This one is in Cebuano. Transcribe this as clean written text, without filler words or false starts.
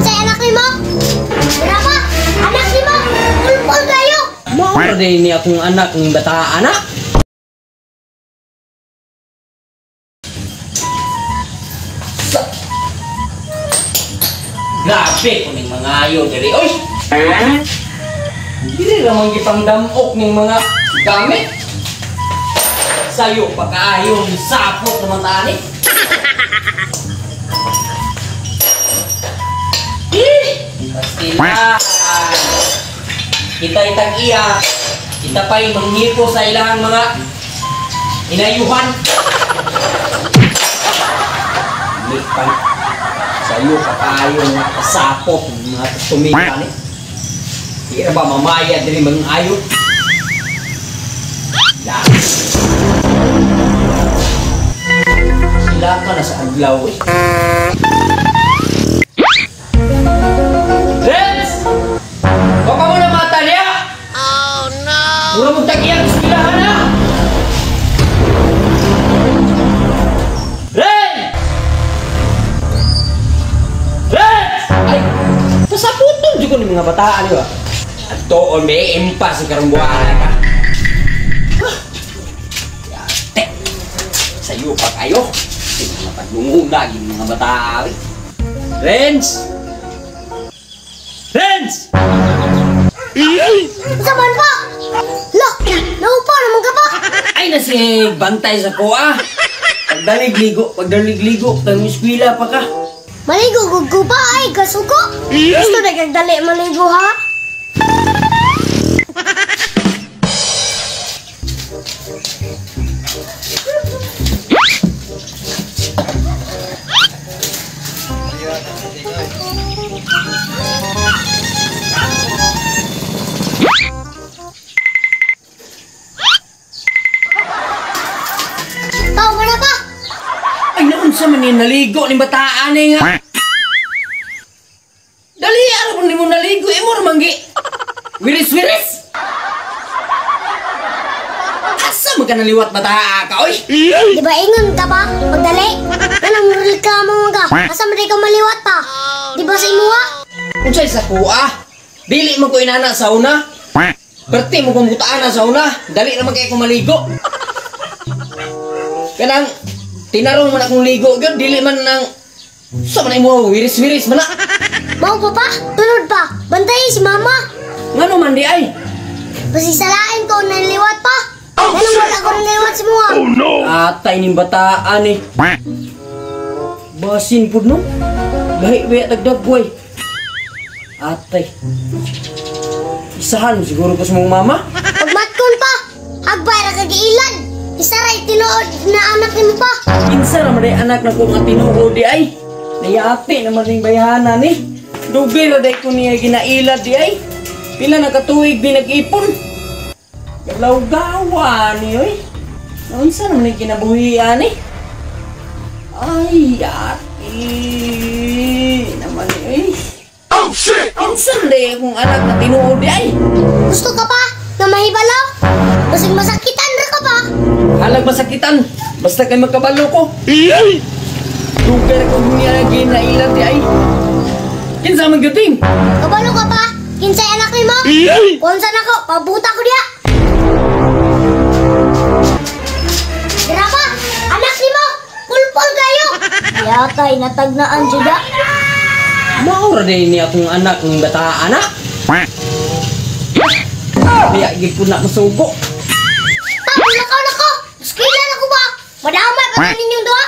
Kinsay anak nimo? Dira pa! Anak nimo! Pulpol kayo! Mao ra din ni akong anak ng bataan na. Grabe ko ning mga ayo diri oy. Dili ra man gipangdamok ning mga gamit. Sayo pa kaayo sapot naman tani. Pastilan. Kita itag iya. Kita pa'y manghipo sa ilang mga inayuhan. Lipan. Sayo pa kaayo mga kasapot, mga tumika ni. Di na ba mamaya diri mga ayo? Sila ka na sa adlaw eh. Renz! Baka mo na mata niya! Oh no! Mura mong tag-iyang eskwelahan na! Ren! Renz! Ay! Pasaputong di ko ni mga bataan di ba? At toon may impas sa karumbuan ka. Yate! Sayo pa kayo! Mga paglungunag yung mga bataan. Renz! Renz! Sa man pa? Lo! Naupa naman ka pa! Ay nasig! Bantay sa kuha! Pagdalig-ligo, pagdalig-ligo, kang eskwela pa ka. Maligo gugo pa ay gasuko! Gusto na kagdali maligo ha? Sa man ni naligo ni bataan eh nga. Dali ara ni mo naligo imo ra man gi. Wiris-wiris. Asa man ka naliwat bataa ka oy? Di ba ingon ka pa? Pagdali. Anong reklamo mo ka? Asa man ka maliwat pa? Di ba sa imuha? Unsay sa kuha? Dili man ko inana sa una. Perti mo kong butaan na sa una. Dali naman kay ko maligo. Kanang tinarong man akong ligo gyud, dili man nang sa man imo wiris-wiris man na. Mao pa pa, tunod pa. Bantay si mama. Ngano man di ay? Pasisalain ko naliwat pa. Nganong wala ko naliwat sa mga? Oh no. Atay ning bataan eh. Basin pud no. Lahi ba tagdagway. Atay. Isahan siguro ko sa mong mama. Pagmatkon pa. Hagbay ra kag ilan. Isa ray tinuod na anak nimo pa. Kinsa ra man day anak na kong tinuod di ay. Nayati naman ning bayhana ni. Dugay ra day ko niya ginailad di ay. Pila na katuig di nag-ipon. Galaw-gawa ni oy. Unsa naman ning kinabuhian ni? Ay, ati naman ni oy. Oh shit. Kinsa man day akong anak na tinuod di ay? Gusto ka pa na mahibalaw? Basig masakitan ra ka pa. Halag masakitan, basta kay magkabalo ko. Dugay ra kong niya ginailan di ay. Kinsa man gyud ting? Kabalo ka pa? Kinsay anak nimo? Unsa nako, pabuta ko diha. Dira pa, anak nimo, pulpol kayo. Yatay natagnaan jud. Mao ra din ni akong anak ng bataan na. Kaya gid ko na masuko. Pa, nako nako. Eskwela na ko ba? Madamay pa ninyong duha.